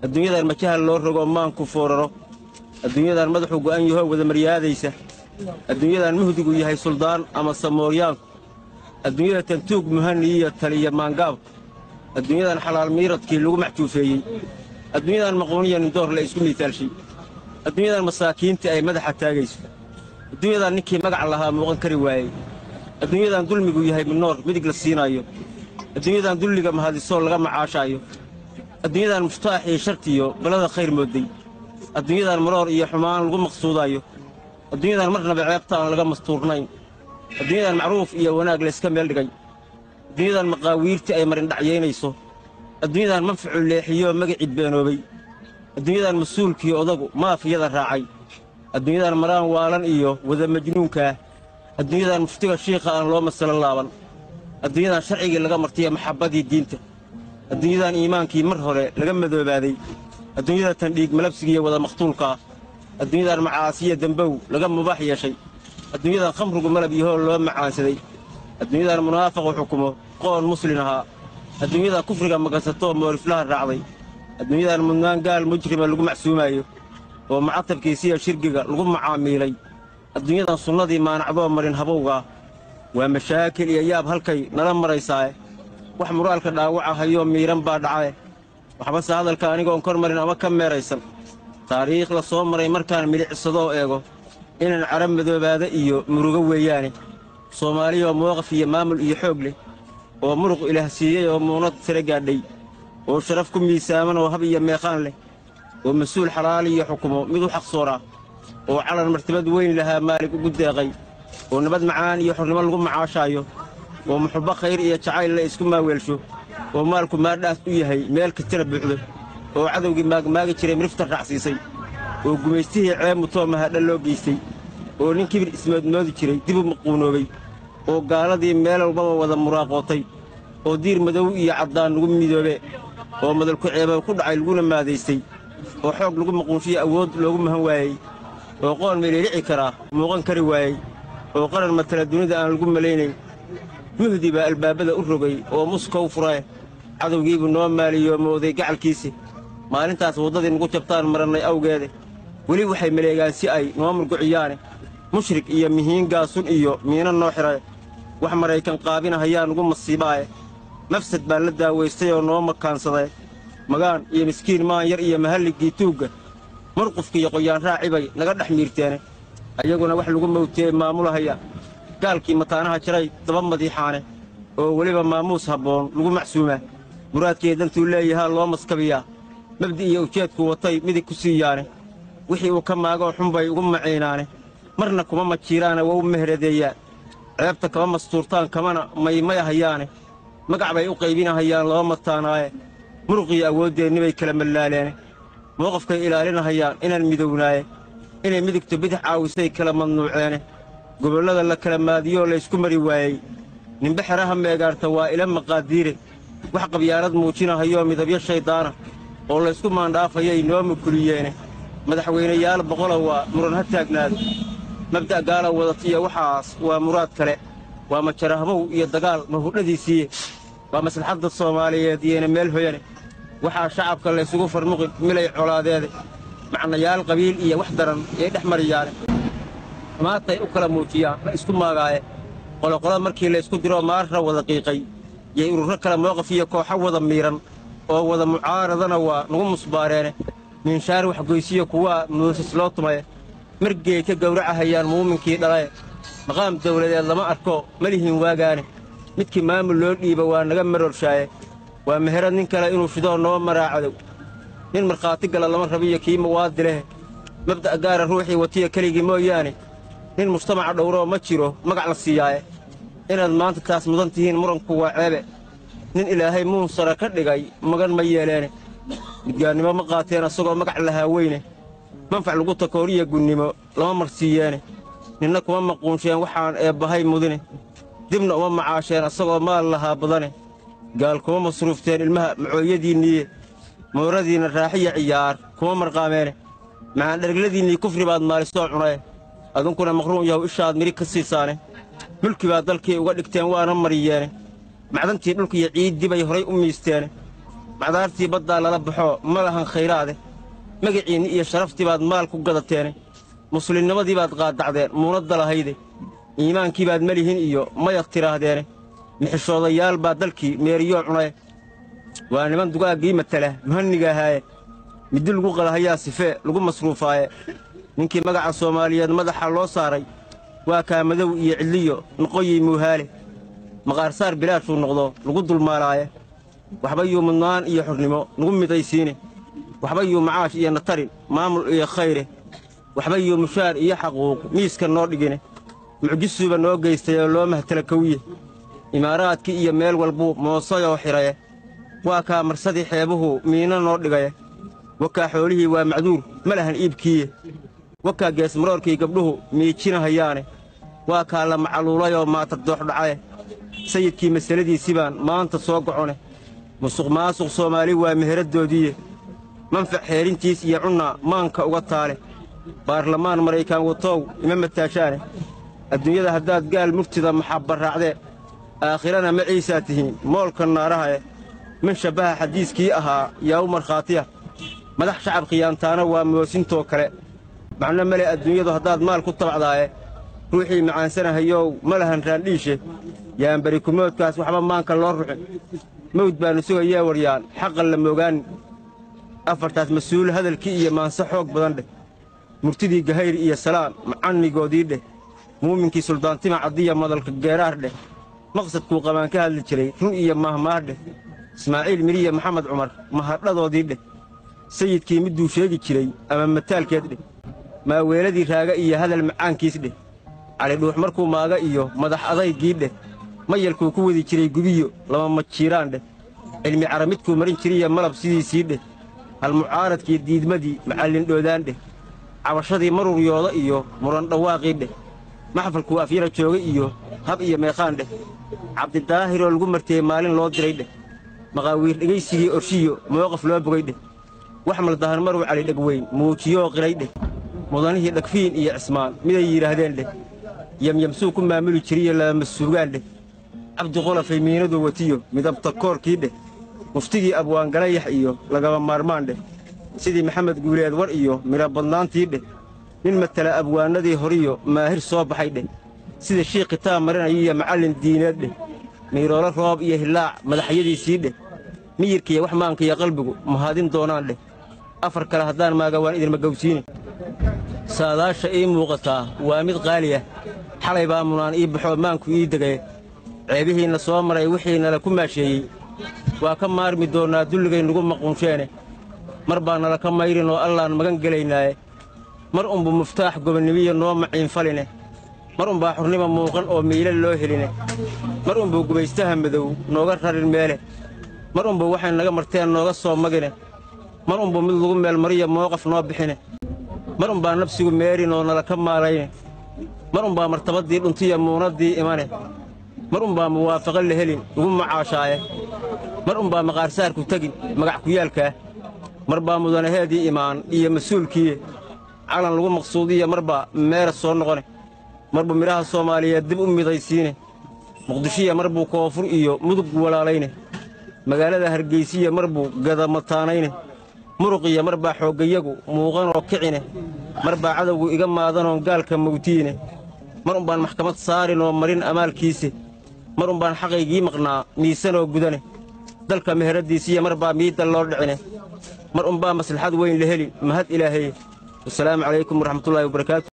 Adduunyadan majaha loo rogo maanku fooraro. Adduunyadan madaxuu go'an yahoo wada maryaadaysa. Adduunyadan muhdigu yahay suldaan ama samooryaanku. Adduunyada tantuug muhani iyo taliya maangaabku. Adduunyadan xalaal miiradkii lagu maxjuufeeyey. Adduunyadan maquuniya nindoor la isku miitaalshay. Adduunyadan masaakiintii ay madaxa taagayso. Adduunyadan ninkii magac lahaa muuqan kari waayey. Adduunyadan dulmigu yahay minoor midig la siinaayo. Adduunyadan dulliga mahadisoo laga macaashaayo. Adduunyadan muftaax iyo shartiyo balada khayr mooday. Adduunyadan maroor iyo xumaan lagu maqsuudaayo. Adduunyadan marnaba ceebta aan laga mastuurnayn. Adduunyadan macruuf iyo wanaag layska meel dhigay. Adduunyadan maqaawiirtii ay marindhacyaynayso. Adduunyadan manfacu leexiyoo magacii beenoobay. Adduunyadan mas-uulkii odagu maafiyada raacay. Adduunyadan maraan waalan iyo wada majnuunkaah. Adduunyadan muftiga shiikha aan loo masalo laaban. Adduunyadan sharcigii laga martiya maxabbadii diinta. Adduunyadan iimaankii mar hore laga madoobaaday. Adduunyada tan dhiig malabsigiiyo wada makhtuulkaa. Adduunyadan macaasiya dembow laga mubaax yeeshay. Adduunyadan khamrigu malab yahoo loo macaansaday. Adduunyadan munaafaqu xukumo qoon muslin ahaa. Adduunyadan kufriga magansatoo mooriflaha raacday. Adduunyadan mudnaan gaal mujrima lagu macsuumaayo oo macatabkiisiya shirgiga lagu macaamiilay. Adduunyadan sunnadii maanacdoo marin habowgaa. Waa mashaakil iyo yaab halkay nala maraysaae. Wax muraalka dhaawaca hayoo miiran baa dhacae. Waxbase hadalka anigoon kor marin ama ka meeraysan. Taariikh la soo maray markaan milicsadoo eego inaan carab madoobaada iyo murugo weeyaane. Soomaaliyoo mooqaf iyo maamul iyo xoog leh oo muruq ilaah siiyey oo muunad sare gaadhay oo sharaf ku miisaaman oo hab iyo meeqaan leh oo mas-uul xalaal iyo xukumo mid u xaqsooraa oo calan martabad weyn lahaa maalig ugu deeqay oo nabad macaan iyo xornimo lagu macaashaayo oo muxubbo khayr iyo jacayl la isku maaweelsho oo maalku maadhaas u yahay meel kastana buuxdo oo cadowgii maagmaagi jiray mirifta raacsiisay oo gumaystihii ceeb mutoo mahadha loo geystay oo nin kibir ismoodmoodi jiray dib u maquunoobay oo gaaladii meel walbaba wada muraaqootay oo diir madow iyo caddaan lagu midoobe oo madalku ceeba ku dhacay laguna maadaystay oo xoog lagu maquunshiyo awood loogu mahan waayey oo qoon meelilici karaa muuqan kari waayey oo qaran matala dunida aan lagu malaynayn. Muhdi baa albaabada u rogay oo muskow furae. Cadowgiibuu noo maaliyo mooday gacalkiisi. Maalintaas waddadii nugu jabtaan marannay awgeede. Weli waxay maleegaan si ay noo murguciyaane. Mushrik iyo mihiin gaasun iyo miino noo xidhae. Wax maraykan qaabinahayaa nugu masiibaae. Mafsad baa la daawaystay oo noo makaansadee. Magaan iyo miskiin maan yar iyo mahalligii tuugga murqufkiiyo qoyaan raaci bay naga dhex miirteene. Ayaguna wax lagu mawtiyey maamulahaya. Gaalkii mataanaha jaray daba madiixaane oo weliba maamuus habboon lagu macsuumaa. Muraadkii dantuu leeyahaa loo maskabiyaa. Mabdi iyo ujeedku watay midig ku siiyaane. Wixii uu ka maagoo xunbay ugu maciinaane. Marna kuma majiiraane waa u mehradeeyaan. Ceebta kama mastuurtaan kamana maymayahayaane. Magac bay u qaybinahayaan laba mataanaaye. Muruqiyo awooddeenni bay kala mallaaleene. Mowqafkay ilaalinahayaan inaan midownaaye. Inay midigtu bidix caawisay kala mamnuuceene. Gobollada la kala maadiyoo laysku mari waayey. Ninbe xeraha meegaarta waa ila maqaadiire. Wax qabyaalad muujinahayoo midabyo shayddaana oo laysku maandhaafayay noo mukuliyeene. Madaxweynayaal boqola waa muran ha taagnaado. Mabda' gaala wadatiyo waxaas waa muraad kale. Waa majarahabow iyo dagaal mahudhadiisiiye. Waa maslaxadda Soomaaliyeed iyona meel hoyane. Waxaa shacabka laysugu farmuqin milay colaadeede. Macnayaal qabiil iyo wax daran yay dhex mariyaane. Xumaatay u kala muujiyaan la isku maagaaye. Qoloqolo markii laysku diroo maarra wada qiiqay yay ururro kala mowqif iyo kooxo wada miiran oo wada mucaaradana waa nugu musbaareene. Miinshaar waxgoysiyo kuwaa muusas loo tumaye. Margeey ka gowracahayaan muuminkii dhalaye. Maqaam dawladeed lama arko malihiin waagaane. Midkii maamul loo dhiiba waa naga marorshaaye. Waa meherad nin kale inuu shidoo noo maraacadow. Nin markhaati gala lama rabiyo kii mawaadi leh. Mabda' gaara ruuxii watiya keligii mooyaane. Nin mujtamaca dhowroo ma jiro magac la siiyaaye. Inaad maanta taas mudan tihiin muranku waa ceebe. Nin ilaahay muunsara ka dhigay magan ma yeeleene. Midgaannimo ma qaateen asagoo magac lahaa weyne. Manfac lagu takooriya gunnimo lama marsiiyeene. Ninna kuma maquunsheen waxaan eebbahay mudine. Dibna uma macaasheen asagoo maal lahaa badane. Gaal kuma masruufteen ilmaha macooyadiinniiye. Mooradiinna raaxiya ciyaar kuma marqaameene. Macaandhergladiinnii kufri baad maalisoo cunaye. Adunkuna maqruun yahow ishaad midhig ka siisaane. Mulki baad dalkii uga dhigteen waana mariyeene. Macdantii dhulkiiyo ciiddii bay horay u miisteene. Macdaartii baddaa lala baxoo ma lahan khayraade. Magaciinni iyo sharaftii baad maal ku gadateene. Muslimnimadii baad qaaddacdeen muunadda lahayde. Iimaankii baad melihin iyo mayad tidhaahdeene. Mixishoodayaal baa dalkii meeriyoo cunaye. Waa niman dugaaggii matala muhanniga ahaaye. Middi lagu qalahayaa sifee lagu masruufaaye. Ninkii magaca Soomaaliyeed madaxa loo saaray waa kaa madow iyo cidliyo noqoyey muuhaale. Maqaarsaar bilaashuu noqdo lagu dulmaalaaye. Waxba yuu mudnaan iyo xornimo nagu midaysiine. Waxba yuu macaash iyo natarin maamul iyo khayre. Waxba yuu mushaar iyo xaquuq miiska noo dhigine. Mucjisuuba noo geystay oo loo mahtala kowiye. Imaaraadkii iyo meel walbuu moosayoo xidhaye. Waa kaa marsadii xeebuhu miino noo dhigaye. Wakaa xoolihii waa macduur ma lahan iibkiiye. Wakaa geesmaroorkii gabdhuhu miijinahayaane. Waa kaa la macaluulayoo maata dooxdhacaye. Sayidkii masaladiisii baan maanta soo gocone. Musuq maasuq Soomaali waa meheraddoodiiye. Manfac xeerintiis iyo cunnaa maanka uga taale. Baarlamaan Maraykaan watow ima mataashaane. Adduunyada haddaad gaal murtida maxabbarraacdee. Aakhirana ma ciisaa tihiin moolka naarahae. Man shabbaha xadiiskii ahaa yaa u markhaatiya. Madax shacab khiyaantaana waa moosintoo kale. Macno male adduunyadu haddaad maal ku tabacdaaye. Ruuxii macaansanahayow ma lahan raandhiishe. Yaan beri kumoodkaas waxba maanka loo ruxin. Mawd baannu sugayee waryaan xaqan la moogaanin. Afartaas mas-uul hadalkii iyo maanse xoog badan dheh. Murtidii gahayr iyo salaan macannigoodii dheh. Muuminkii suldaantima caddiya madalka geeraar dheh. Maqsadkuu qabaan ka hadli jiray run iyo maahmaah dheh. Ismaaciil Miriya Maxamed Cumar mahadhadoodii dheh. Sayidkii midduu sheegi jiray ama mataalkeed dheh. Maaweeladii raaga iyo hadal macaankiis dheh. Cali Dhuux markuu maaga iyo madax adaygii dheh. Mayalkuu ku wadi jiray gubiyo lama majiiraan dheh. Cilmi caramidkuu marin jiriya malab sidiisii dheh. Halmucaaradkii diidmadii macallin dhoodaan dheh. Cabashadii maruryooda iyo muran dhawaaqii dheh. Maxfalkuu afyara joogay iyo hab iyo meeqaan dheh. Cabdidaahiroo lagu martiyey maalin loo diray dheh. Maqaawiir dhegaysigii orshiyo mooqaf loo bogay dheh. Wax maldahan maruu Cali Dhegweyn muujiyoo qiray dheh. Mudanihii Dhagfiin iyo Cismaan miday yidhaahdeen dheh. Yamyamsuu ku maamuli jiriyo lama suugaan dheh. Cabdi Qolafay miinadu watiyo midabta koorkii dheh. Muftigii Abwaangalayax iyo lagaba maarmaan dheh. Sidii Maxamed Guuleed war iyo midho badnaantii dheh. Nin matala abwaanadii horiyo maahir soo baxay dheh. Sida shiikh kitaab marinaya iyo macallin diineed dheh. Miiroolo roob iyo hillaac madaxyadiisii dheh. Miyirkiiyo wax maanka iyo qalbigu mahadin doonaan dheh. Afar kale haddaan maaga waan idinma gowsiine. Saadaasha ii muuqataa waa mid qaali ah. Xalay baa munaan ii baxoo maanku ii degay. Ceebihiinna soo maray wixiinala ku maasheeyey. Waa ka maarmi doonnaa dulligay nugu maquunsheene. Mar baa nala ka mayrin oo Allaan magan gelaynaaye. Mar unbu muftaax gobonnimiyo noo maciinfaline. Mar unbaa xurnima muuqan oo miila loo heline. Mar unbuu gumaystaha madow nooga rarin meele. Mar unbuu waxay naga marteen nooga soo magine. Mar unbuu mid lagu meelmariyo mooqaf noo bixine. Mar unbaa nafsigu meerin oo nala ka maalayne. Mar unbaa martabaddii dhuntiya muunaddii imane. Mar unbaa muwaafaqo la helin ugu macaashaaye. Mar unbaa maqaarsaarku tegin magac kuyaalkaa. Mar baa mudanaheedii imaan iyo mas-uulkiiye. Calan lagu maqsuudiya marbaa meera soo noqone. Marbuu midhaha Soomaaliyeed dib u midaysiine. Muqdishiya mar buu koonfur iyo mudug walaalayne. Magaalada Hargeysiya mar buu gadamataanayne. Muruqiya mar baa xooggayagu muuqanoo kicine. Mar baa cadowgu iga maadanoon gaalka mawtiine. Mar unbaan maxkamad saarin oo marin amaalkiise. Mar unbaan xaqaygii maqnaa miisanoo gudane. Dalka meheraddiisiya mar baa miidda loo dhicine. Mar unbaa maslaxad weyn la heli mahad Ilaahay. Wasalaamu calaykum waraxmatullaahi wabarakaatu.